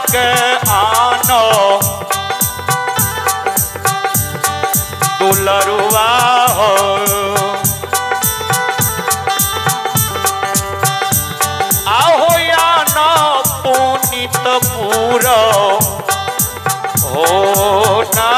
के आनो दुलरुआ हो। आहो यानो पुनित पूरो हो ना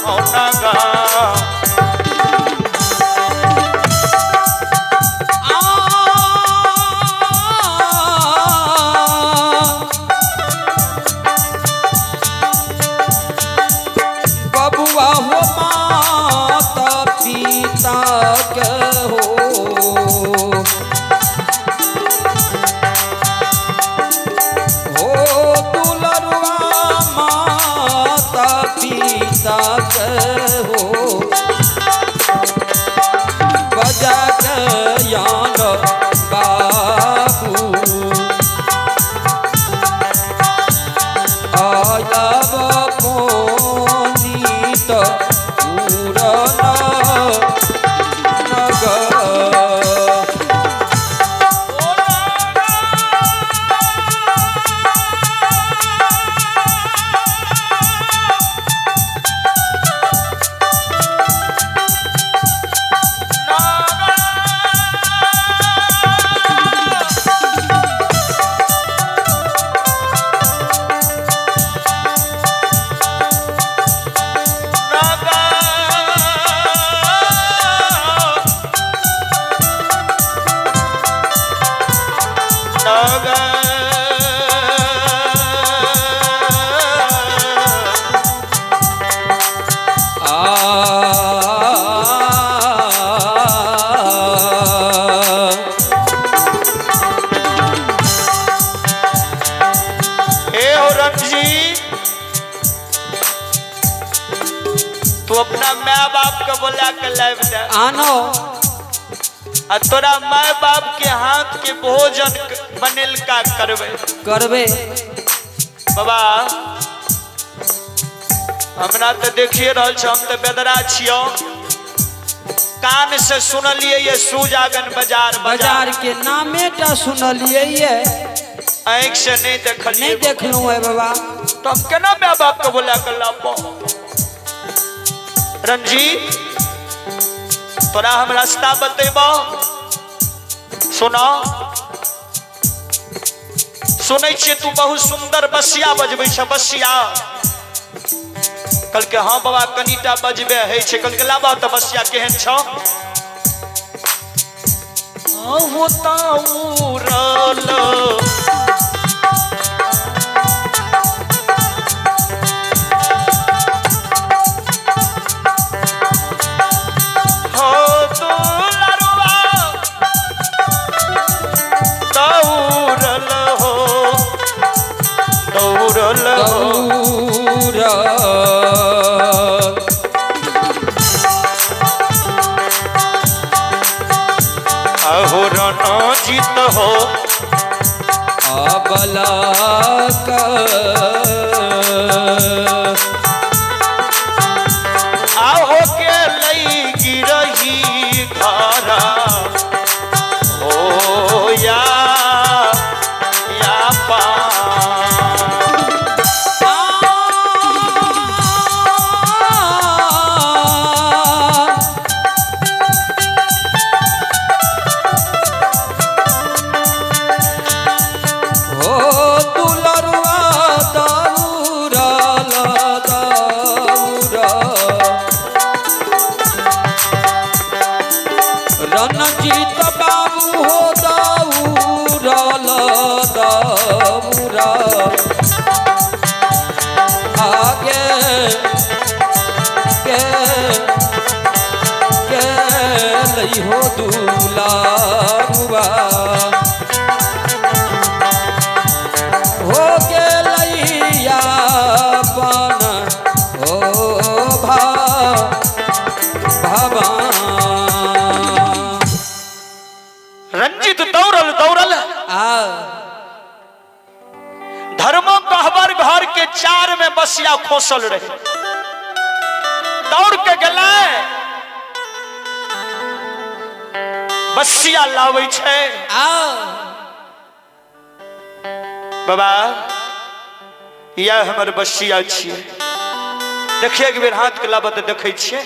हो ना गा। बबुआ हो माता पिता के हो, हो दुलरुआ माता पिता के हो, बजा के यान बाबू आयब पुनीत पूरन नगर। आ हे हो रंजीत, तू अपना माय बाप के बोला के लाइव दे आनो आ तोरा माय बाप के हाथ के भोजन बनेल का करबे करबे। बाबा हमरा तो देखिए रहल छ, हम तो बेदरा छियो, कान से सुनलिए ये सुजागन बाजार बाजार के नामे टा सुनलिए ये, आँख से नहीं देखलिए, नहीं देखलू है बाबा। तो हम केना माय बाप के बोला के लाबो। रंजीत तोरा हम रास्ता बतेबो, सुनो सुनै छियै तू बहुत सुंदर बसिया बजबै छ, बसिया। कहलकै हाँ बाबा कनिटा बजबे है छै। कहलकै लाबा तऽ बसिया केहन छौ। होता उरल हो दुलरुआ दौड़ल हो दौड़ल हो दौड़ल अहो रणजीत हो अबला का आहो के लई गिरही घरा हो या पा। हो दुलरुआ दौड़ल दौड़ल रणजीत बाबू हो दौड़ल दौड़ल आगे के के लई हो दुलारुआ हो गेलैया अपन हो भा भवान। रंजित दौड़ल दौड़ल आ धर्मो कहबर घर के चार में बसिया खोसल रहे, दौड़ के गेलै बसिया लाबै छै। आ बाबा यह हमर बसिया छियै। देखिए एक बेर हाथ के लाबत देखै छियै।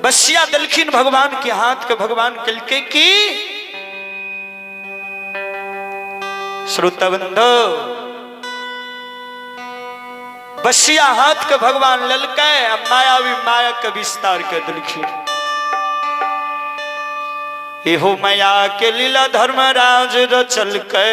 बसिया देलखिन भगवान के हाथ के, भगवान केलकै की श्रोताबंधु, बसिया हाथ के भगवान लेलकै आ मायावी माया के विस्तार के देलखिन। इहो माया के लीला धर्मराज रचलकै।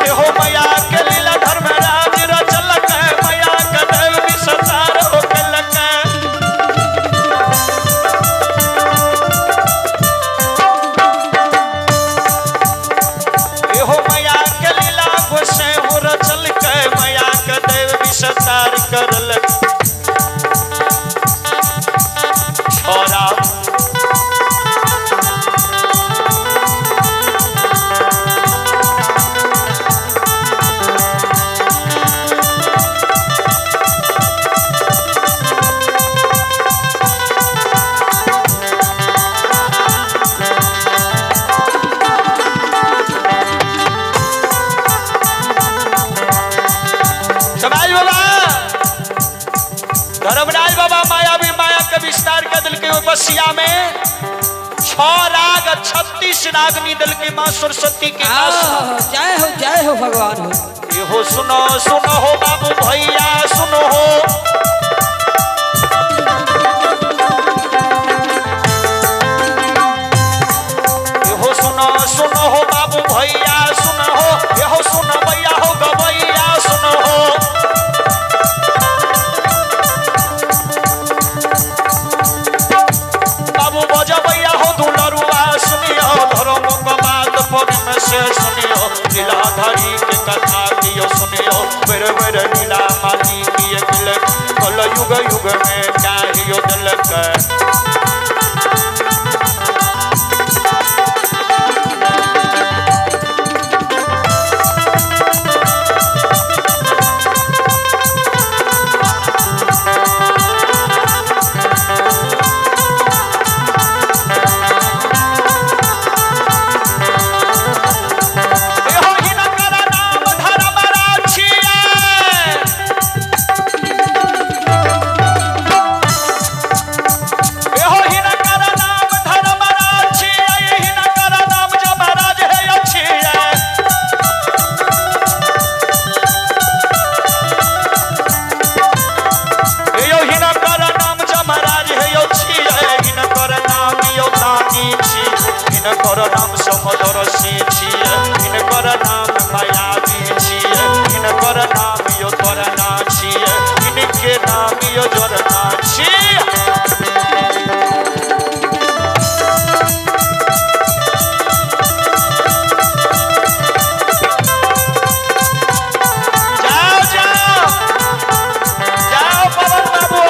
एहो माया के लीला धर्मराज रचलकै, माया के देव विस्तार हो केलकै। एहो माया के लीला गोसाई हो रचलकै, माया के देव विस्तार करलक। छोरा समाज बाबा धर्मराज बाबा मायावी माया के विस्तार कर दिलकै। ओहि बसिया में 6 राग 36 रागनी दिलकै माँ सरस्वती के। जय हो, जय हो भगवान हो। इहो सुनो सुनो हो बाबू भैया सुनो हो, इहो सुनो सुनो हो बाबू भैया सुनो हो, इहो सुनो भैया हो गवैया सुनो हो। बाबू बजबैया हो दुलरुआ सुनियो, धर्म के बात प्रेम से सुनियो, लीलाधारी के कथा कियो सुनियो, बेर बेर लीला माली किए दिलक, कल युग युग में चाहियो दिलक। एहो हिनकर नाम धर्मराज छियै। एहो हिनकर नाम धर्मराज छियै, हिनकर नाम जमराज हे छियै। एहो हिनकर नाम जमराज हे छियै, हिनकर नाम यो दानी छी, हिनकर नाम समदर्शी छियै, हिनकर नाम मायावी छियै, हिनकर नाम यो तोरना छियै, हिनके नाम यो जोरना छियै। जाओ जाओ जाओ पवन बाबू।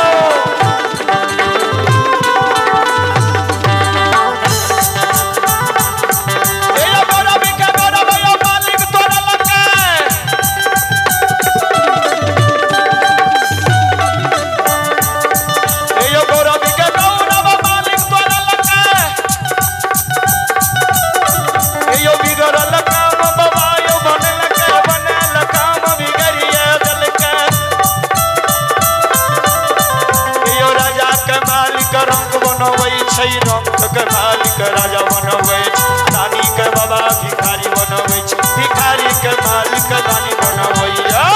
एयो गौरवी के गौरव यो मालिक तोरा लकै। एयो गौरवी के गौरव मालिक तोरा लकै। एयो बिगड़ल काम बाबा यो बनल के, बनल काम बिगड़िए देलकै। एयो राजा के मालिक रंग बनबै छै, रंग के मालिक राजा बनबै छै, दानी के बाबा भिखारी बनबै छै, भिखारी के मालिक दानी बनबैया।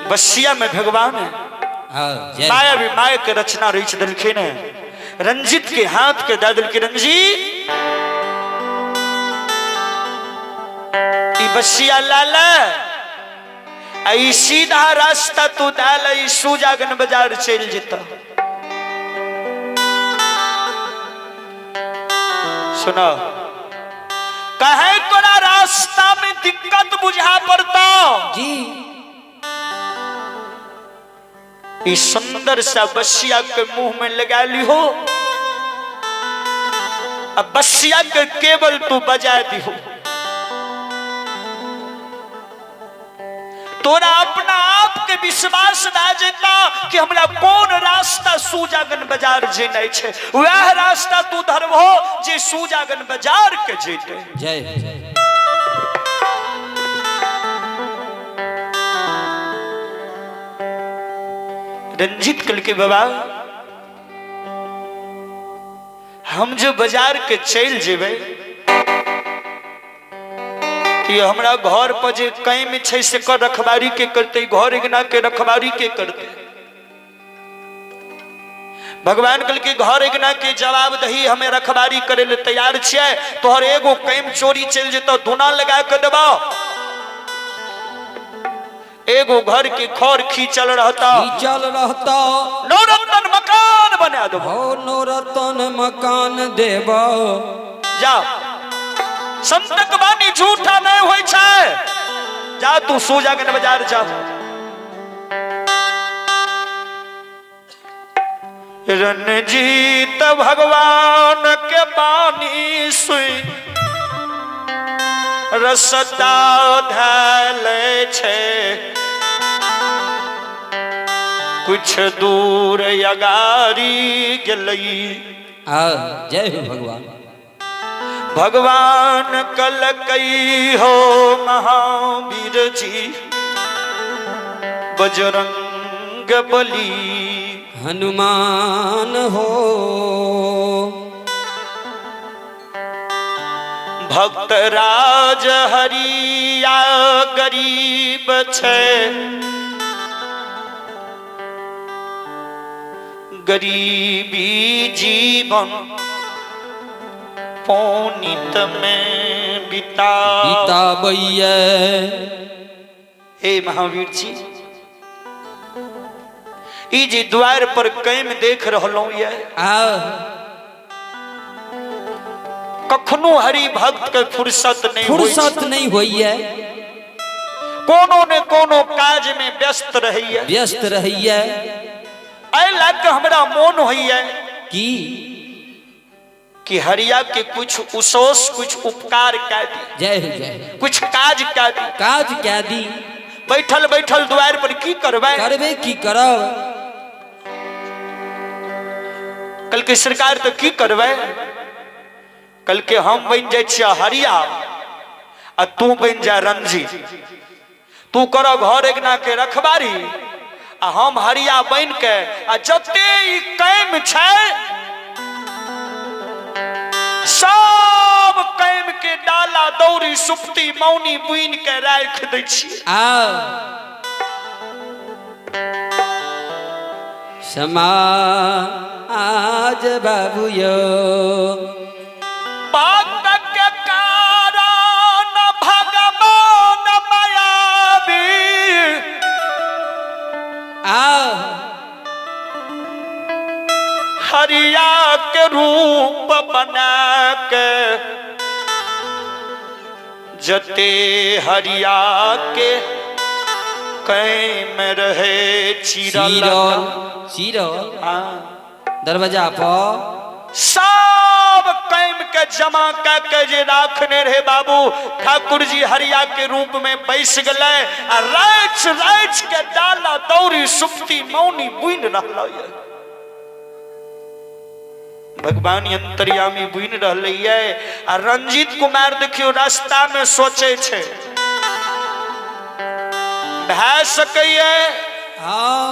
बसिया में भगवान है। हाँ, जय। माया भी माया के रचना रच दिलखिन है, रंजित के हाथ के दे दिलखिन। रंजीत ई बसिया लाला आ ई सीधा रास्ता तू दाल ई सुजागन बाजार चल जेता। सुनो, कहे तोरा रास्ता में दिक्कत बुझा पड़ता जी। ई सुंदर सा बसिया के मुंह में लगा ली हो, अब बसिया के केवल तू बजा दी हो, तोरा अपना आप के विश्वास ना जेता कि हमरा कोन रास्ता सुजागन बाजार जेनाइ छै, वह रास्ता तू धरबहो जे सुजागन बाजार के जेते। जय। रंजीत कल के बाबा हम जो बाजार के चल जेबै कि हमरा घर पर जे कैम छै से कर रखबारी के करते, घर अंगना के रखबारी के करते। भगवान कहल कि घर अंगना के जवाब दही हमें रखबारी करे ले तैयार छियै, तोहर एगो कैम चोरी चलि जेतौ धुना लगा के देबौ, एगो घर के खर खींचल रहता, खींचल रहता, नौरतन मकान बना देबो, हो नौरतन मकान देबो। जा संतक बानी झूठा नहीं होई छै, जा तू सूजागन बाजार जा। रणजीत भगवान के बानी सुई रसता धैल छै, कुछ दूर अगारी गेलई। आ जय हो भगवान। भगवान कल कई हो महावीर जी बजरंग बली हनुमान हो। भक्त राज हरिया गरीब छै, गरीबी जीवन पौनित में बिता बिताबैया। हे महावीर जी, ई जे द्वार पर कैम देख रहलहुँ ये, आ कखनो हरि भक्त के फुर्सत नहीं, फुर्सत नहीं होइए, कोनो ने कोनो काज में व्यस्त रहैये, व्यस्त रहैये। एहि लए के हमरा मोन होइए की कि हरिया के कुछ उसोस कुछ उपकार कह दी, जय हो जय, कुछ काज कह दी, काज कह दी। बैठल बैठल द्वार पर की करबै, करबे की करब। कल के सरकार तो की करबै, कल के हम बन जाइ छियै हरिया आ तू बन जा रंजी, तू कर घर अंगना के रखबारी आ हम हरिया बन के आ जते ई कैम छै सब कैम के डाला दौरी सुप्ती मौनी बुनि के राखि दै छियै। आ समाज बाबू यो भक्त के कारण भगवान मायावी आ हरिया के रूप बना के जते हरिया के कैम रहे चिरल चिरल चिरल हाँ। दरवाजा पर सब कैम के जमा क के जे राखने रहे बाबू, ठाकुर जी हरिया के रूप में बैस गले आ राच राच के डाला दौरी सुप्ती मौनी बुन रहल ये। भगवान अंतर्यामी बुन रहले ये। आ रंजीत कुमार देखियो रास्ता में सोचे छे भए सकैये हाँ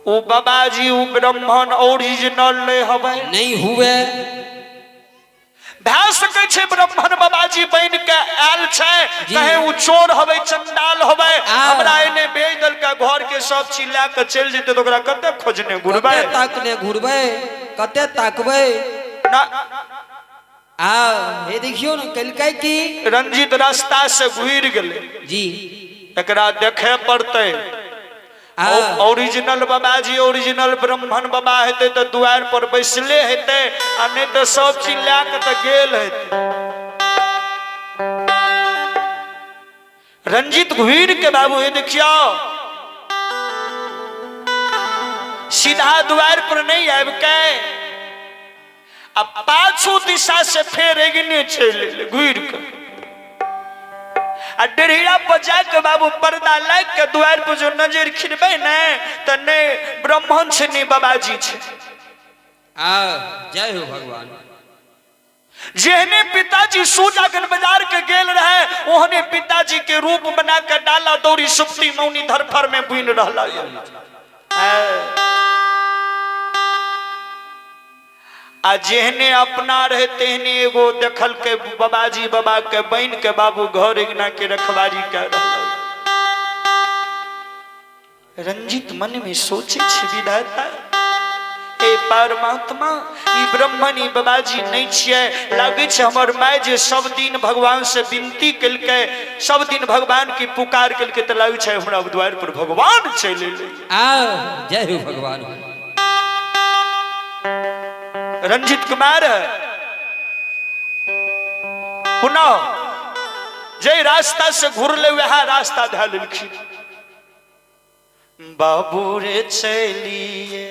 ओ बाबाजी ओ ब्राह्मण ओरिजिनल नहीं हवे, नहीं हुए, भए सकै छै ब्राह्मण बाबाजी बन के आयल छै, जी। कहे ओ चोर हवे चंडाल हवे, आ। हमरा एने भेज देलकै, घर के सब चीज लए के चलि जेतै तऽ ओकरा कते खोजने घुरबै? कते ताकने घुरबै, कते ताकबै ना। आ हे देखियो ने कलकै की रंजीत रास्ता से घुरि गेलै। जी एकरा देखे पड़तै। आ ओरिजिनल बाबाजी, ओरिजिनल ब्राह्मण बाबा हेतै तऽ दुआरि पर बैसले हेतै, आ नहि तऽ सब चीज लए के तऽ गेल हेतै। रंजीत घुरि के बाबू हे देखियो सीधा दुआरि पर नहीं आबि के आ पाछू दिशा से फेर एगने चलि एलै घुरि के, आ डेढ़िया पर जाके बाबू पर्दा लागि के दुआरि पर जो नजर खिरबै ने तऽ नहि ब्राह्मण छै नहि बाबाजी छै। आ जय हो भगवान। जेहने पिताजी सूजागन बाजार के गेल रहे ओहने पिताजी के रूप बना के डाला दौड़ी सुप्ती मौनी धरफर में बुन रहला। आ जेहने अपना रहे तेहने एगो देखल के बाबाजी बाबा के बन के बाबू घर अंगना के रखवारी कर रहल। रंजीत मन में सोचे छे विधाता, हे परमात्मा, ई ब्राह्मण ई बाबाजी नहीं छियै, लागै छै हमर माय जे सब दिन भगवान से विनती केलकै, सब दिन भगवान की पुकार केलकै, तऽ लागै छै हमरा द्वार पर भगवान चलि एलै। आ जय हो भगवान। रंजीत कुमार पुनः जे रास्ता से घुरले वएह रास्ता धऽ लेलखिन। बाबू रे चलिए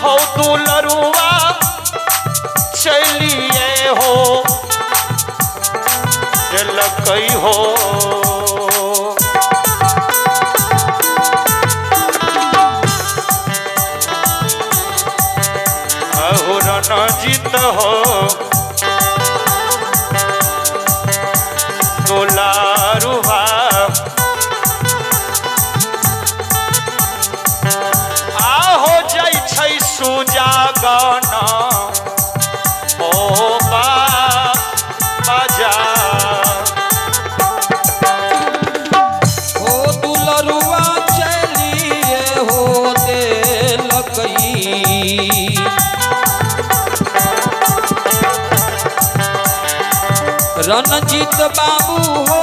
हो दुलरुआ चलिए हो लकई हो। अहो रणजीत हो दुलारुआ आहो जाइ छै सुजागन ओ बा बाजा। हो दुलरुआ चलिए हो देलकई, रणजीत बाबू हो